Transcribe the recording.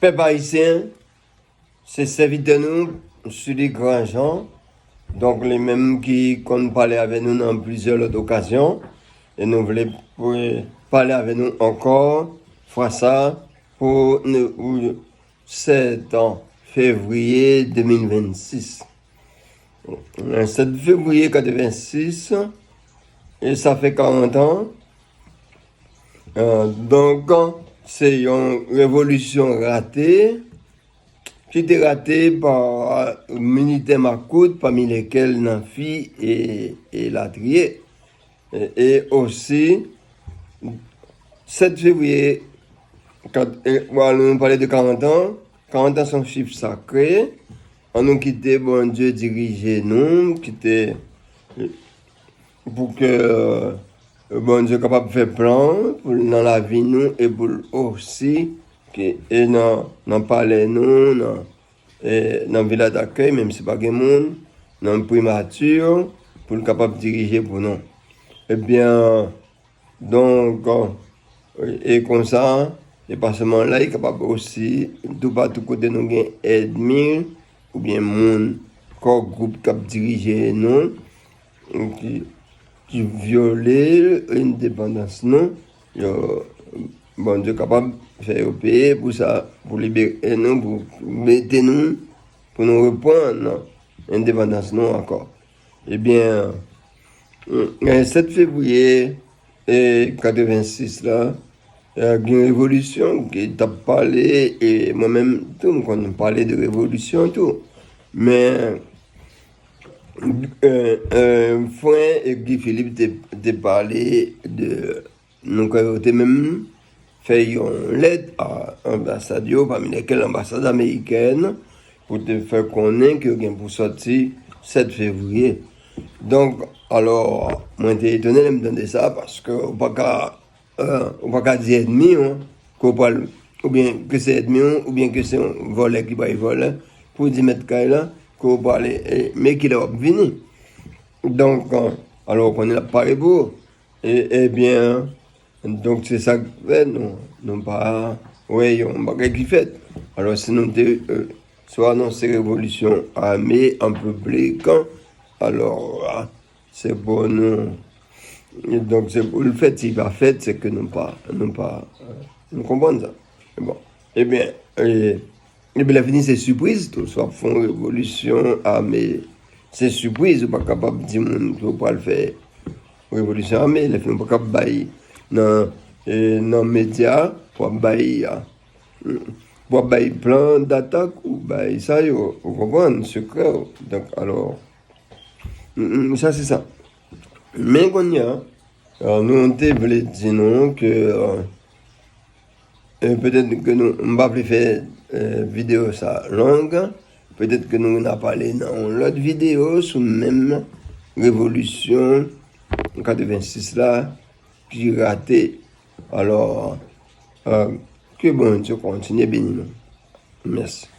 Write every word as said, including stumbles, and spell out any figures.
Pèp ayisyen, se sèvitè nou, Sully Grandjean. Donk, li menm ki konn pale avè nou nan plizyè lòt okazyon. E nou vle pou, pale avè nou ankò, fwa sa, pou nou, pou sèt fevriye de mil vennsis. Sèt fevriye katrevensis, e sa fè karant an. Euh, donk, se yon revolisyon rate, ki te rate pa militè makout, pami lekel Nanfi e, e latriye. E, e osi, sèt fevriye, kat-, e, bon, nou pale de karant an, karant an se yon chif sakre. Ann nou kite Bondye dirije nou, kite pou ke, euh, Bondye kapab fè plan pou l nan lavi nou e pou l osi ke, e nan, nan palè nou, nan, e nan vila dakèy, menm si pa gen moun, nan primati, pou l kapab dirije pou nou. Ebyen, donk, e konsa, e pa sèlman la, e kapab osi, toupatou kote nou gen ènmi, oubyen moun, kò gwoup k ap dirije nou, ki, ki vyole endepandans nou, yo, Bondye kapab fè yo peye pou sa, pou libere nou, pou mete nou, pou nou reprann endepandans nou ankò. Ebyen, e, sèt fevriye, e, katrevensis la, e, gen revolisyon ki t ap pale, e mwen menm tou, m konn pale de revolisyon tou. Men, e, e, Fren e Guy Philippe te, te pale de, nou kwè yo te menm fè yon lèt a anbasad yo, pami lekel anbasad amerikèn, pou te fè konnen ke yo gen pou sòti sèt fevriye. Donk, alò, mwen te etone lè m tande sa, paske ou pa ka, e, ou pa ka di ènmi w ke w pral, oubyen ke se ènmi w, oubyen ke se yon vòlè ki bay vòlè, pou di mèt kay la, ke w pral, e, men kilè w ap vini. Donk, e, alò, ou konnen l ap pare pou ou. E, ebyen, donk, se sa k fè nou, nou pa wè yon bagay ki fèt. Alò, si nou te, e, swa anonse revolisyon ame an piblik, alò, a, se pou nou, e donk, se pou l fèt, si pa fèt, se ke nou pa, nou pa, e, nou konprann sa. Bon, ebyen, e, Epi lè fini, se sipriz tou. Si w ap fè yon revolisyon ame, se sipriz. Ou pa kapab di moun ke w pral fè revolisyon ame. Lè fini, ou pa kapab bay nan, e, nan medya, w ap bay, a, w ap bay plan datak, ou bay sa yo, ou konprann, sekrè w. Donk, alò, m, m, sa se sa. Men kounye a, alò, nou te vle di nou ke, e, E, petèt ke nou, m pa vle fè, e, videyo sa long. Petèt ke nou na pale nan yon lòt videyo sou menm revolisyon katrevensis la ki rate. Alò, e, ke Bondye kontinye beni nou. Mèsi.